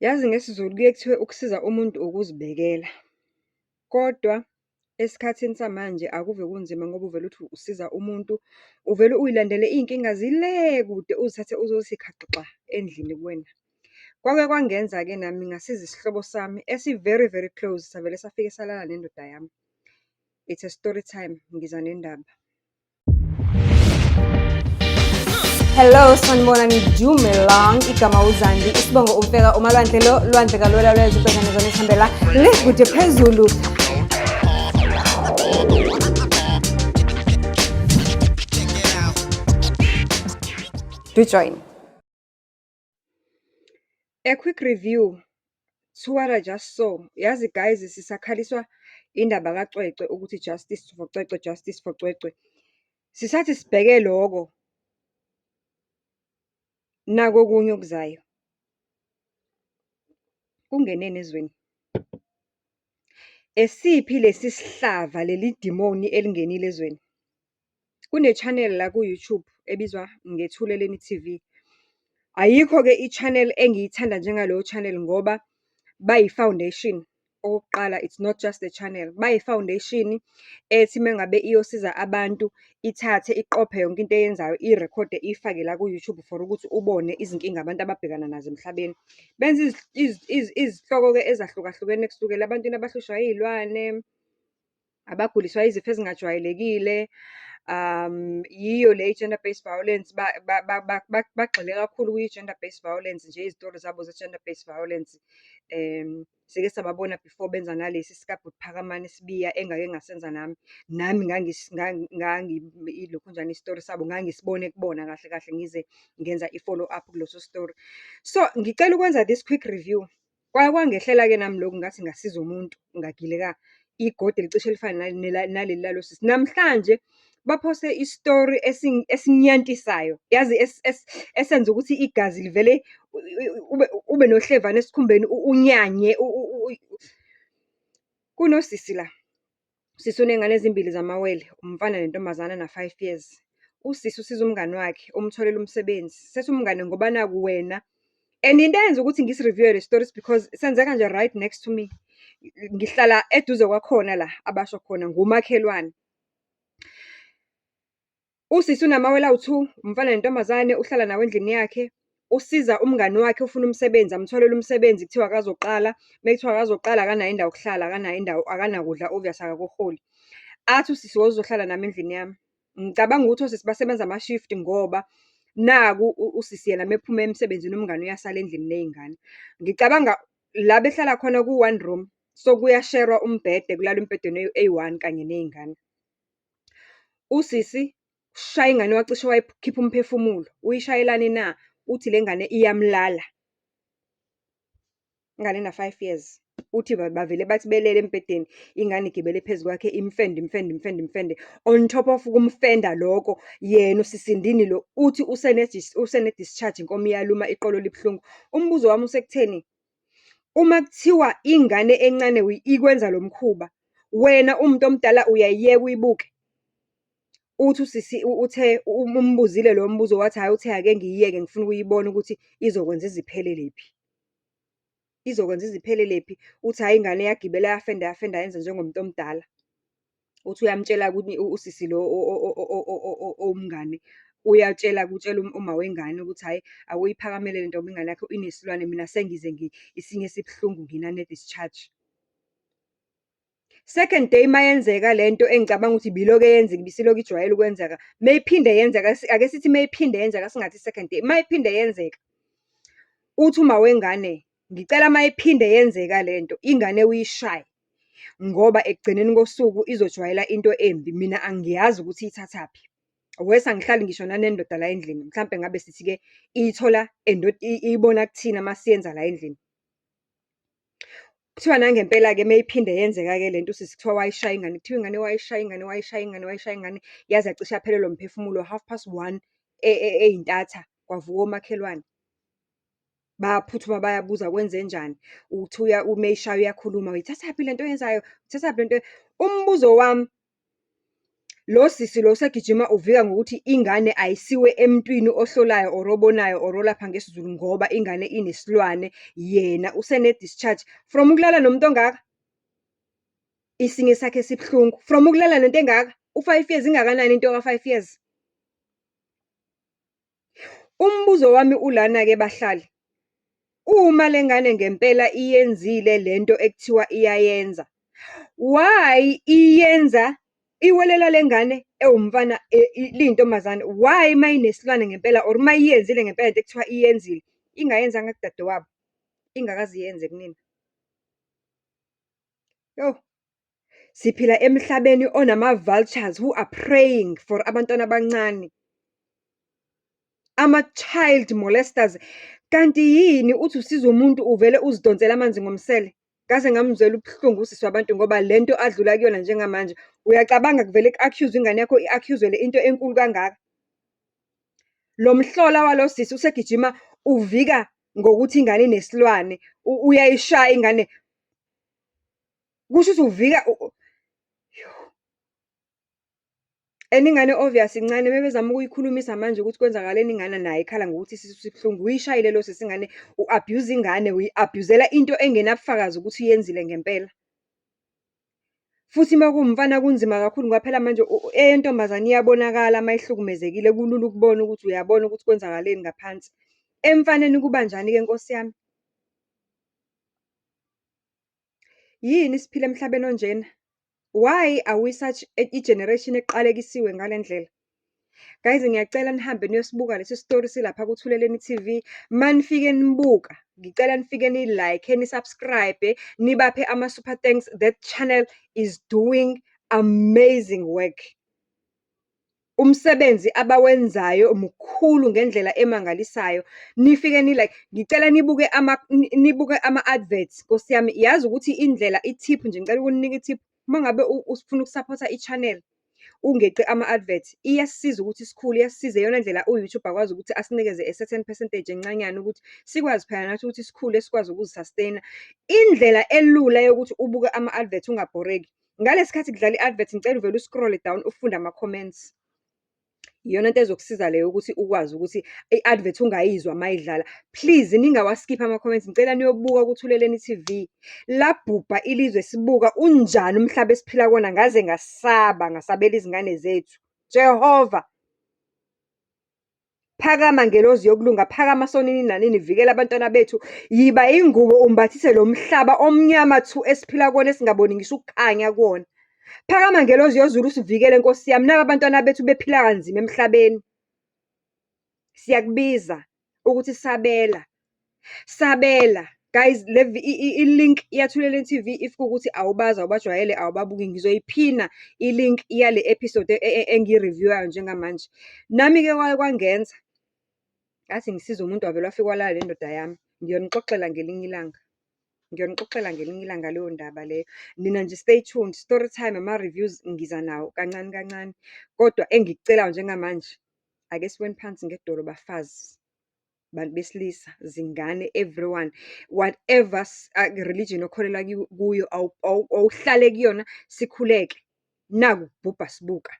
Yazi ngesiZulu kuye kuthiwe ukusiza umuntu ukuzibekela, kodwa esikhathini samanje akuve kunzima ngoba uvele uthi usiza umuntu, uvele uy'landele iy'nkinga zile kude uzithathe uzothi khaxa endlini kuwena. Kwake kwangenza-ke nami ngasiza isihlobo sami esi-very very close, savele safike salala nendoda yami. It's a story time, ngiza nendaba. Hello, sanibonani, dumelang. Igama uZandi, isibongo uMfeka, uMalwandle lo, lwandle kalwela lwezwe ubhekane zona esihambela le kude phezulu. Do join. A quick review to what I just saw. Yazi guys, sisakhaliswa indaba kaCwecwe ukuthi justice for Cwecwe, justice for Cwecwe. Sisathi sibheke loko, naku okunye okuzayo. Kungeneni ezweni? Esiphi lesi sihlava, leli dimoni elingenile ezweni? Kune-channel la ku-YouTube ebizwa ngeThuleleni TV. Ayikho-ke i-channel engiyithanda njengaleyo channel ngoba bayi-foundation. Okokuqala, it's not just a channel, bayi-foundation ethi uma ngabe iyosiza abantu, ithathe iqophe yonke into eyenzayo, iyirekhode, iyifake la ku-YouTube for ukuthi ubone izinkinga abantu ababhekana nazo emhlabeni. Benza izihloko-ke ezahlukahlukene kusukela ebantwini abahlushwa iy'lwane, abaguliswa izifo ezingajwayelekile, yiyo le i-gender based violence, bagxile kakhulu kwi-gender based violence nje, izitori zabo ze-gender based violence. Sike sababona before benza nalesi sikaBhuti Phakamani Sibiya engake ngasenza nami. Nami ilokhunjani isitori sabo, ngangisibone kubona kahle kahle ngize ngenza i-follow up kuleso story. So, ngicela ukwenza this quick review. Kwake kwangehlela-ke nami lokhu ngathi ngasiza umuntu, ngagileka igodi elicishe lifane naleli lalo sisi. Namhlanje baphose isitori esinyantisayo, yazi esenza ukuthi igazi livele ube nohlevane esikhumbeni unyanye. Kunosisi la, usisi uney'ngane ezimbili zamawele, umfana nentombazane ana-5 years. Usisi usiza umngani wakhe, umtholela umsebenzi. Sethi umngani ngoba naku wena, and into eyenza ukuthi ngisi-review-e le story is because senzeka nje right next to me. Ngihlala eduze kwakhona la abasho khona, ngumakhelwane. Usisi unamawele awu-two, umfana nentombazane, uhlala nawo endlini yakhe. Usiza umngani wakhe ofuna umsebenzi, amtholele umsebenzi, kuthiwa akazoqala. Uma kuthiwa akazoqala, akanayo indawo yokuhlala, akanayo indawo, akanakudla obvious akakuholi. Athi usisi woza uzohlala nami endlini yami. Ngicabanga ukuthi osisi basebenza ama-shift ngoba naku usisi yena uma ephuma emsebenzini umngani uyasala endlini ney'ngane. Ngicabanga la behlala khona ku-one room, so kuyasherwa umbhede, kulalwa embhedeni eyi-one kanye ney'ngane. Usisi ushaya ingane wacishe wayikhipha umphefumulo. Uyishayelani na? Uthi le ngane iyamlala. Ingane ina-5 years. Uthi bavele bathi belele embhedeni, ingane igibele phezu kwakhe imfende, imfende, imfende, imfende. On top of ukumfenda lokho, yena usisindini lo uthi usene-discharge, inkomo iyaluma, iqolo libuhlungu. Umbuzo wami usekutheni, uma kuthiwa ingane encane ikwenza lo mkhuba, wena uwumuntu omdala uyayiyeka uyibuke? Uthi usisi uthe umbuzile lo mbuzo wathi, hhayi uthe ake ngiyiyeke ngifuna ukuyibona ukuthi izokwenza ize iphelele phi. Izokwenza ize iphelele phi? Uthi hhayi ingane yagibela yafenda yafenda yenza njengomuntu omdala. Uthi uyamtshela-ke usisi lo owumngani, uyatshela-ke utshela uma wengane ukuthi hhayi awuyiphakamele lento ngoba ingane yakho inesilwane, mina sengize isinye sibuhlungu nginane-discharge. Second day uma yenzeka lento engicabanga ukuthi ibilokhu yenzeka, ibisilokhu ijwayele ukwenzeka. Uma iphinde yenzeka, ake sithi uma iphinde yenzeka, singathi second day, uma iphinde yenzeka, uthi uma wengane, ngicela uma iphinde yenzeka lento, ingane uyishaye, ngoba ekugcineni kosuku izojwayela into embi, mina angiyazi ukuthi iyithathaphi. Worse angihlali ngisho nanendoda la endlini, mhlampe ngabe sithi-ke iyithola iyibona kuthina uma siyenza la endlini. Kuthiwa nangempela-ke uma iphinde yenzeka-ke lento usisi kuthiwa wayishaya ingane, kuthiwa ingane wayishaya ingane, wayishaya ingane, wayishaya ingane, yaze yacishe yaphelelwa umphefumulo, 1:30 ey'ntatha, kwavuka omakhelwane. Bayaphuthuma bayabuza kwenzenjani? Uthi uma eyishaya uyakhuluma, uyithathaphi lento oyenzayo? Uyithathaphi lento? Umbuzo wami, Lo sisi lo usegijima uvika ngokuthi ingane ayisiwe emntwini ohlolayo or obonayo or olapha ngesiZulu ngoba ingane inesilwane, yena usene-discharge. From ukulala nomuntu ongaka? Isinye sakhe sibuhlungu, from ukulala nento engaka? U-5 years, ingakanani into ka-5 years? Umbuzo wami ulana-ke bahlali, uma le ngane ngempela iyenzile lento ekuthiwa iyayenza, why iyenza, iwelela lengane ewumfana liyintombazane, why uma inesilwane ngempela or uma iyenzile ngempela lento ekuthiwa iyenzile, ingayenzanga kudadewabo, ingakaze iyenze kunina? Yoh, siphila emhlabeni onama-vultures who are preying for abantwana abancane. Ama-child molesters. Kanti yini uthi usiza umuntu uvele uzidonsele amanzi ngomsele? Ngaze ngamzwela ubuhlungu usisi wabantu ngoba lento adlula kuyona njengamanje, uyacabanga kuvele ku-accuse-we ingane yakho, i-accuse-welwe into enkulu kangaka. Lo mhlola walo sisi usegijima uvika ngokuthi ingane inesilwane, uyayishaya ingane. Kusho ukuthi uvika yoh. And ingane obvious incane uma bezama ukuyikhulumisa manje ukuthi kwenzakaleni ingane nayo ikhala ngokuthi isisu sibuhlungu. Uyishayile lo sisi ingane, u-abuse-a ingane, uyi-abuse-ela into engenabufakazi ukuthi uyenzile ngempela. Futhi uma kuwumfana kunzima kakhulu ngoba phela manje eyentombazane iyabonakala uma ihlukumezekile, kulula ukubona ukuthi uyabona ukuthi kwenzakaleni ngaphansi. Emfaneni kuba njani-ke Nkosi yami? Yini siphila emhlabeni onjena? Why are we such i-generation eqalekisiwe ngale ndlela? Guys, ngiyacela nihambe niyosibuka lesi sitori silapha kuThuleleni TV. Uma nifike nibuka, ngicela nifike ni-like-e, ni-subscribe-e, nibaphe ama-super thanks. That channel is doing amazing work. Umsebenzi abawenzayo mkhulu ngendlela emangalisayo. Nifike ni-like, ngicela nibuke ama-adverts, Nkosi yami. Yazi ukuthi indlela, i-tip nje, ngicela ukuninika i-tip. Uma ngabe ufuna ukusaphotha i-channel, ungeqi ama-adverts, iyasisiza ukuthi sikhule, iyasisiza. Iyona ndlela u-YouTube akwazi ukuthi asinikeze a certain percentage encanyana ukuthi sikwazi phela nathi ukuthi sikhule sikwazi ukuzi-sustain-a. Indlela elula yokuthi ubuke ama-advert ungabhoreki, ngalesi khathi kudlala i-advert, ngicela uvele u-scroll-e down ufunde ama-comments. Iyona nto ezokusiza leyo ukuthi ukwazi ukuthi i-advert ungayizwa uma idlala. Please ningawa-skip-i ama-comments, ngicela niyobuka kuThuleleni TV. Labhubha ilizwe sibuka unjani umhlaba esiphila kuwona, ngaze ngasaba, ngasabela izingane zethu. Jehova! Phakama ngelozi yokulunga, phakama sonini nanini, vikela abantwana bethu. Yiba ingubo umbathise lo mhlaba omnyama thu esiphila kuwona esingaboni ngisho ukukhanya kuwona. Phakama ngelozi yozulu usivikele Nkosi yami, naba abantwana bethu bephila kanzima emhlabeni. Siyakubiza ukuthi sabela, sabela. Guys, le i-link yaThuleleni TV if kuwukuthi awubazi, awubajwayele, awubabuki, ngizoyiphina i-link yale episode engiyi-review-ayo njengamanje. Nami-ke kwake kwangenza, ngathi ngisiza umuntu wavele wafika walala nendoda yami. Ngiyonixoxela ngelinye ilanga. Ngiyonixoxela ngelinye ilanga leyo ndaba leyo. Nina nje stay tuned, story time, ama-reviews ngiza nawo kancane kancane. Kodwa engikucelayo njengamanje, ake siweni phansi ngedolo bafazi, bantu besilisa, zingane, everyone. Whatever religion okholelwa kuyo, awuhlale kuyona, sikhuleke. Naku kubhubha sibuka.